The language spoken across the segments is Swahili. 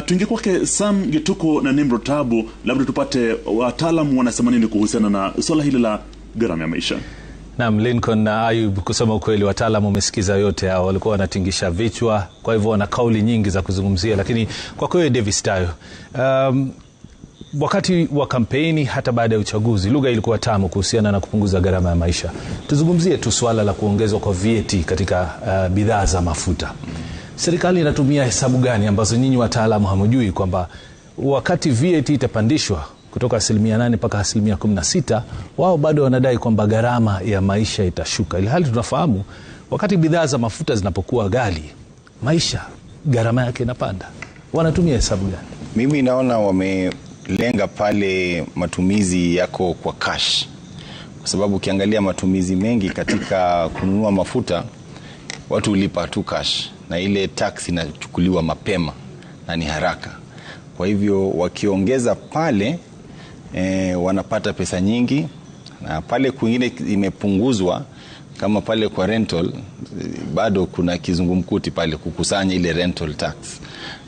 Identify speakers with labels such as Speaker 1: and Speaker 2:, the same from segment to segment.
Speaker 1: Tuingie kwake Sam Gituku na Nimrod Tabu, labda tupate wataalamu wanasema nini kuhusiana na swala hili la gharama ya maisha.
Speaker 2: Naam, Lincoln na Ayub, kusema ukweli, wataalamu wamesikiza yote hao, walikuwa wanatingisha vichwa, kwa hivyo wana kauli nyingi za kuzungumzia. Lakini kwa kweli Davis Tayo, wakati wa kampeni hata baada ya uchaguzi lugha ilikuwa tamu kuhusiana na kupunguza gharama ya maisha. Tuzungumzie tu swala la kuongezwa kwa VAT katika bidhaa za mafuta. Serikali inatumia hesabu gani ambazo nyinyi wataalamu hamjui kwamba wakati VAT itapandishwa kutoka 8% mpaka 16%, wao bado wanadai kwamba gharama ya maisha itashuka, ilhali tunafahamu wakati bidhaa za mafuta zinapokuwa ghali, maisha gharama yake inapanda. Wanatumia hesabu gani?
Speaker 3: Mimi naona wamelenga pale matumizi yako kwa cash, kwa sababu ukiangalia matumizi mengi katika kununua mafuta watu hulipa tu cash, na ile tax inachukuliwa mapema na ni haraka. Kwa hivyo wakiongeza pale wanapata pesa nyingi, na pale kwingine imepunguzwa kama pale kwa rental, bado kuna kizungumkuti pale kukusanya ile rental tax.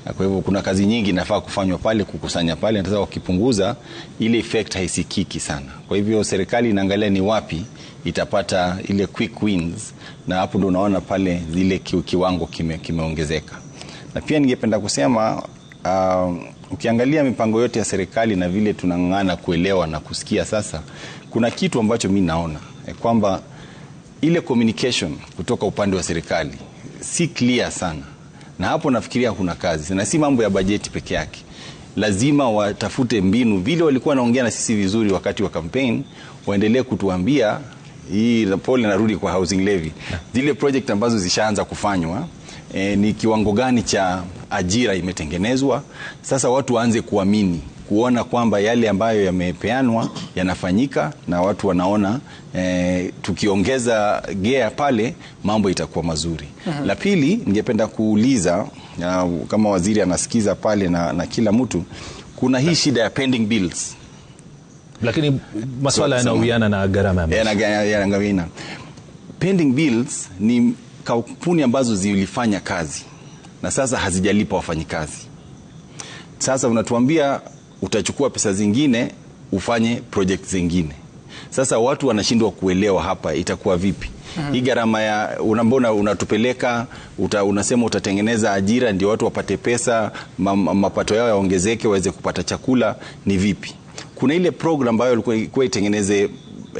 Speaker 3: Na kwa hivyo kuna kazi nyingi inafaa kufanywa pale kukusanya pale. Sasa wakipunguza ile effect haisikiki sana. Kwa hivyo serikali inaangalia ni wapi itapata ile quick wins, na hapo ndo unaona pale zile kiwango kimeongezeka. Na pia ningependa kusema ukiangalia mipango yote ya serikali na vile tunang'ang'ana kuelewa na kusikia sasa, kuna kitu ambacho mi naona kwamba ile communication kutoka upande wa serikali si clear sana, na hapo nafikiria kuna kazi, na si mambo ya bajeti peke yake. Lazima watafute mbinu, vile walikuwa wanaongea na sisi vizuri wakati wa campaign, waendelee kutuambia hii. Pole, narudi kwa housing levy, zile project ambazo zishaanza kufanywa, ni kiwango gani cha ajira imetengenezwa. Sasa watu waanze kuamini, kuona kwamba yale ambayo yamepeanwa yanafanyika na watu wanaona tukiongeza gea pale mambo itakuwa mazuri. La pili, ningependa kuuliza kama waziri anasikiza pale na kila mtu, kuna hii shida ya pending bills.
Speaker 2: Lakini masuala yanayowiana na gharama ya maisha.
Speaker 3: Yanawiana. Pending bills ni kampuni ambazo zilifanya kazi na sasa hazijalipa wafanyikazi. Sasa unatuambia utachukua pesa zingine ufanye project zingine. Sasa watu wanashindwa kuelewa hapa itakuwa vipi. Hii gharama ya mbona unatupeleka unasema utatengeneza ajira ndio watu wapate pesa, mapato yao yaongezeke waweze kupata chakula, ni vipi? Kuna ile program ambayo ilikuwa itengeneze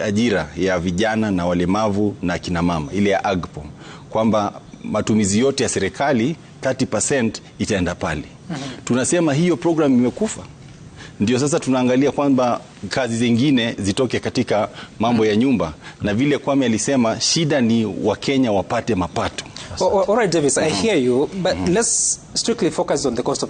Speaker 3: ajira ya vijana na walemavu na kina mama, ile ya AGPO, kwamba matumizi yote ya serikali 30% itaenda pale. Tunasema hiyo program imekufa. Ndio sasa tunaangalia kwamba kazi zingine zitoke katika mambo ya nyumba, na vile Kwame alisema shida ni Wakenya wapate mapato.
Speaker 4: All right, Davis, I hear you, but let's strictly focus on the cost of